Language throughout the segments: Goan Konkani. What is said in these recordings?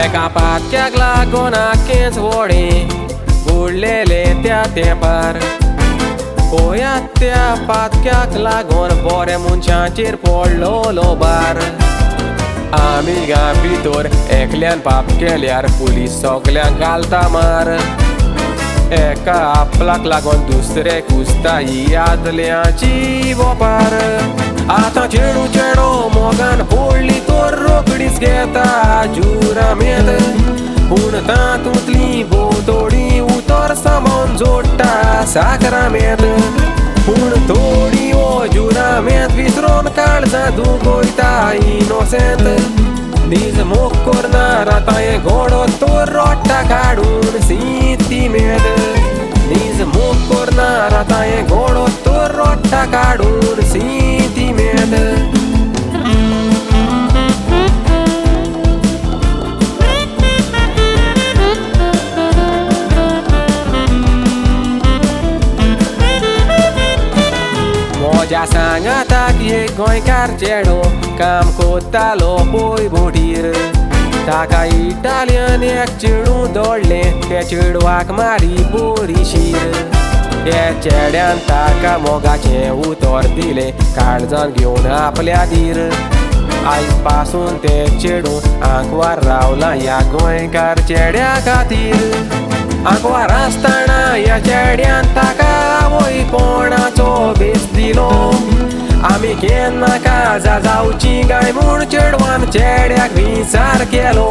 एका पातक्याक लागून आख्खेंच व्हडें बुडलेलें त्या तेंपार. पळयात त्या पातक्याक लागून बऱ्या मनशांचेर पडलोलो भार. आमिगां भितर एकल्यान पाप केल्यार पुलीस सगल्यांक घालता मार. एका आपल्याक लागून दुसरे कुसता ही आदल्यांची वपार. आतां चेडू चेडो मोगान पडली तर रोकडीच घेता जुरामेत. पूण तातूंतली भोव थोडी उतर सामान जोडटा साकरामेत. पूण थोडी हो जुरामेत विसरोन काळजां दुखयता इनोसेंत. नीज मोग करना आतां हें घोडो तर रोडटा काडून सिंतिमेंत. नीज मोग करना आतां हें घोडो तर रोडटा काडून सिंतिमेंत. म्हज्या सांगाताक एक गोंयकार चेडो काम कोत्तालो पोय बोटीर. ताका इटालियन एक चेडूं दोडलें त्या चेडवाक मारी बोरी शीर. त्या चेड्यान ताका मोगाचें उतर दिलें काळजान घेवन आपल्या धीर. आयज पासून तें चेडूं आंकवार रावलां ह्या गोंयकार चेड्या खातीर. आंकवार आसतना ह्या चेड्यान ताका आवयपणाचो भेस दिलो. आमी केन्ना काजार जावची काय म्हूण चेडवान चेड्याक विचार केलो.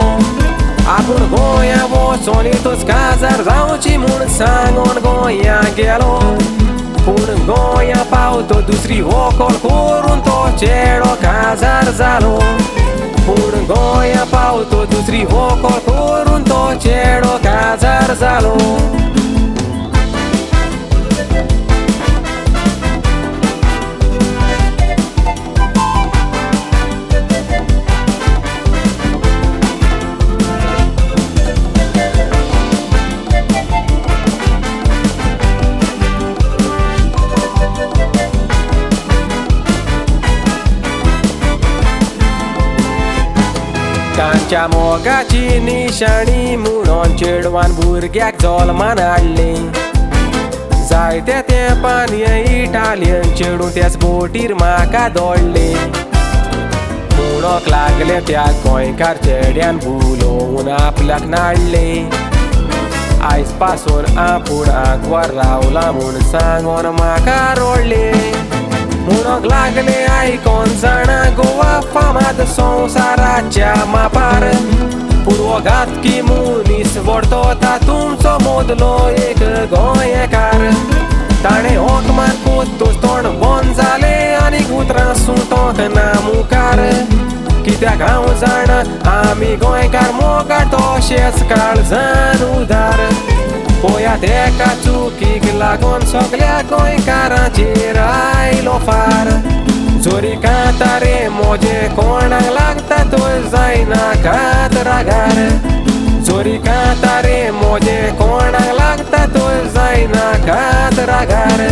आपूण गोंया वचोन तोच काजार जावची म्हूण सांगोन गोंया गेलो. पूण गोंया पावतो दुसरी व्हंकल करून तो चेडो काजार जालो. पूण गोंया पावतो दुसरी व्हंकल करून तो चेडो काजार जालो. तांच्या मोगाची निशाणी म्हणून चेडवान भुरग्याक जल्मान हाडलें. जायत्या तेंपान हें इटालियन चेडूं त्याच बोटीर म्हाका दोडलें. म्हणूंक लागलें त्या गोंयकार चेड्यान भुलोवन आपल्याक नाडलें. आयज पासून आपूण आंकवार रावलां म्हूण सांगोन म्हाका रोडलें. म्हणूंक लागलें आयकोन जाणा गोवा फामाद संवसाराच्या मापार. पूण हो घातकी मनीस व्हडतो तातूंचो मोदलो एक गोंयकार. ताणें ओंक मारकूच तोंड बंद जालें आनी उतरां सुटोंक ना मुखार. कित्याक हांव जाणा आमी गोंयकार मोगाळ तशेंच काळजान उदार. पळयात एका चुकीक लागून सगल्या गोंयकारांचेर आयलो फार. जोरी कांतारे म्हजे कोणाक लागता तर जायना कात रागार. जोरी कांतारे म्हजे कोणाक लागता तर जायना कात रागार.